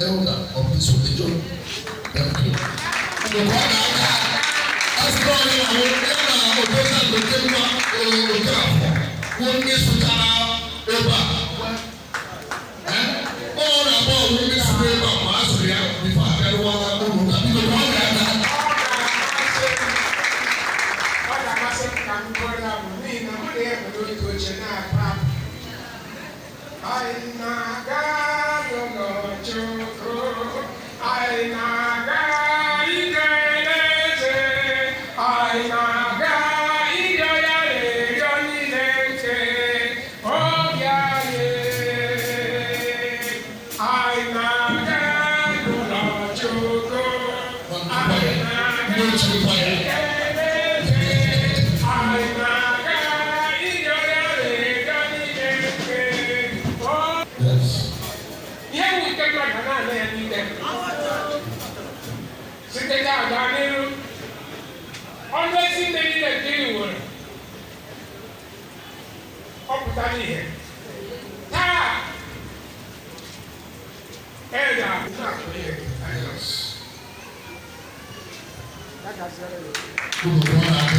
Elder of this religion. Thank you. Mgbe ọ na-aga, asịrị onye ahụ ya na odozi oke mma oke afọ bụ ndị sụchara ebe a. Ọ na-abụ ọwụ ndị sụrụ ebe a ma a sụrụ ya before abịarụwa ụlọ ụka. Biko, ka ọ ga-aga. Ọ ga-amasị m ka m gụọrọ ya bụ n'ihi na mụ na ya nwere otu oche na-akpa abụ. Anyị na-aga n'ụlọ Chukwu, anyị na-aga ikele eze, anyị na-aga ịrịọ ya arịrịọ niile nke obi anyị. Anyị na-aga n'ụlọ Chukwu, anyị na-aga Ndị ochie kwaya. ikele eze, anyị na-aga ịrịọ ya arịrịọ niile nke obi. Ihe mwute mmadụ na-ana ya n'ike site taa gaa n'iru, ọnụ ezi nne niile nke ị nwere ọ pụta n'ihe taa eda na-akụ ihe. Ya gaziere ya. Unu kụọ n'aka.